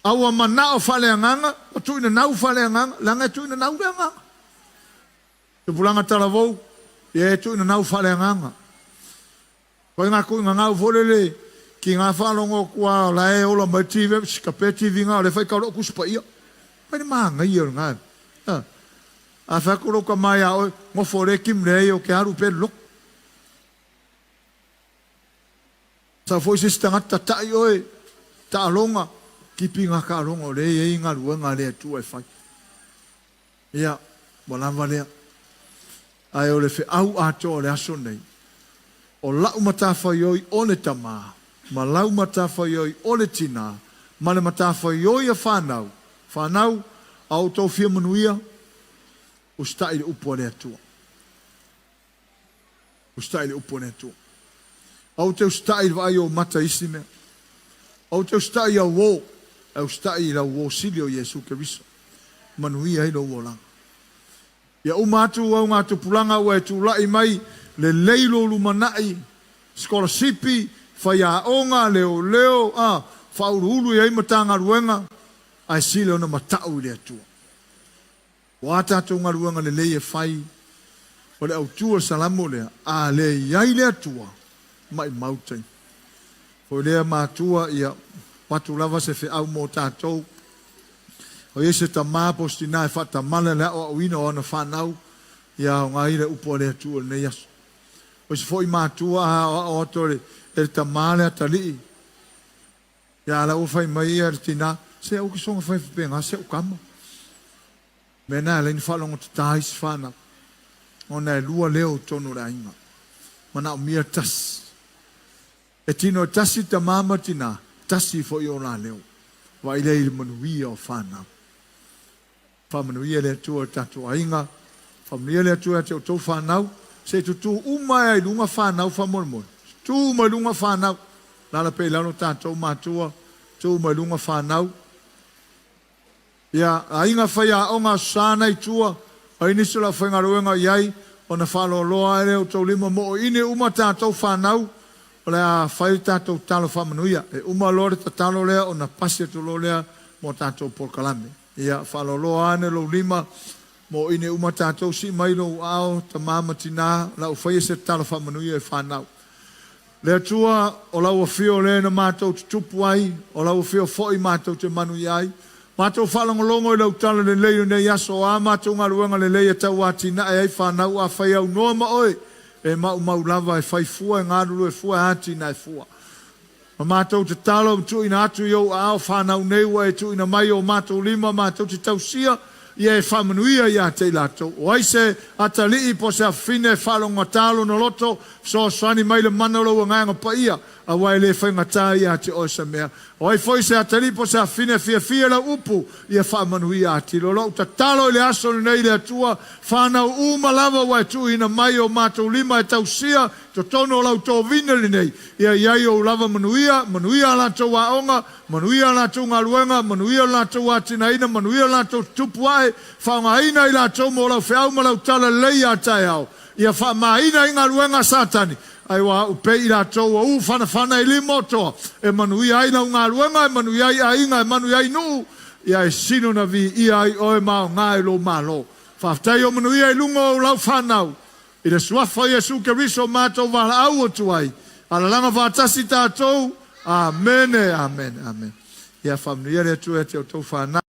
A ua manao faaleagaga, ua tuuina nau faaleagaga, leaga e tuuina nau le agaga. Tupulaga talavou, ia e tuuina nau faaleagaga. Koe nga kui ngangau foi lele ki nga faalogo atu a o la e ola mai le TV, sh, ka pe TV nga o lea e faitau lou Tusi Paia. Fai le manaia o lena. A, a fai atu lou tama ia oe, nofo lea Kim leai ou te alu pea i le lotu. Sau foi se isi tagata tatai oe, taaloga, kipi nga taaloga o lea e i ai galuega a le Atua e fai. Ia, ua lava lea. Ae o le feau atoa o le aso nei, o lau matafaioi o le tama, ma lau matafaioi o le tina, ma le matafaioi a fanau, fanau, a outou fia manuia, usitai i le upu a le Atua. Usitai i le upu a le Atua. Aua te usitai i le vaai o ou mata i isi mea. Aua te usitai i au uō, ae usitai i lau uō sili o Iesu Keriso. Manuia ai lou olaga. Ia uma atu au ngā tupulaga ua e tulai mai, lelei lou lumanai, sikolasipi, faiaoga, leoleo, a, faauluulu i ai Matagaluega, ae sili ona matau i le Atua. O a tatou galuega lelei e fai, o le autu o le Salamo lea, A le i ai le Atua, maimau taimi. Foi lea matua, ia avatu lava se feau mo tatou. O i ai se tama po o se tina e faatamala i le aoaoina o ana fanau, ia aoga ai le upu a le Atua i lenei aso. O isi foi matua a aoao atu e le tama le atalii, Ia a la ua fai mai ia le tina, Se aua ke soga fai faapena se au tama. Mea na e alai na faalogo tata ai si fanau, ona e lua leo i totonu o le aiga. Manaomia le tasi. E tino e tasi tama ma tina, tasi foi o la leo. Vaai lea i le manuia o fanau. Faamanuia le Atua i le tatou aiga. Faamanuia le Atua ia te outou fanau. Se i tutū uma ai i luga fanau faamolemole. Tutū uma i luga fanau. Lala pea i lalo tatou matua. Tutū uma i luga fanau. Ia, aiga faiaoga Aso Sa na i tua, ai nisi o le aufaigaluega i ai, ona faaloaloa ai lea o outou lima mo o ine uma tatou fanau, o le a fai le tatou tatalo faamanuia. E uma loa le tatalo lea ona pasi atu loa lea mo tatou polokalame. Ia, faaloaloa ane lou lima mo ine uma tatou, sii mai lou aao, tama ma tina, o le a ou faia se tatalo faamanuia e fanau. Le Atua, o lau afio lea na matou tutupu ai, o lau afio foi matou te manuia ai. Matou faalogologo i lau tala lelei o nei aso, o a matou galuega lelei e tau atinae ai fanau afai aunoa ma oe, e maumau lava e fai fua, e galulue fua, e atinae fua. Ma matou tatalo ma tuuina atu i Ou aao fanau nei ua E tuuina mai i o matou lima matou te tausia, ia E faamanuia ia te i latou. O ai se atalii po o se afafine e faalogogata lona loto, fesoasoani mai i le mana o Lou Agaga Paia, aua e le faigata ia te Oe se mea. O ai foi se atalii po o se afafine e fiafia i Lau upu, ia faamanuia atili. O lou tatalo i le aso lenei i le Atua, fanau uma lava ua E tuuina mai i o matou lima e tausia totonu o Lau tovine lenei, Ia i ai ou lava manuia, manuia a latou aoga, manuia a latou galuega, manuia lo latou atinaeina, manuia lo latou tutupu ae, faaaogaina i latou mo lau feau ma lau talalelei a taeao. Ia faamaina ai galuega a Satani, ae ua au pei i latou ua u fanafana i lima o toa, e manuia ai lau galuega, e manuia ai aiga, e manuia ai nuu, ia e sino na viia ai oe ma aoga i lou Malo. Faafetai o manuia i luga o lau fanau. I le Suafa o Iesu Keriso matou valaau atu ai, alalaga faatasi tatou. Amene, amene, amene. Ia faamanuia le Atua ia te outou fanau.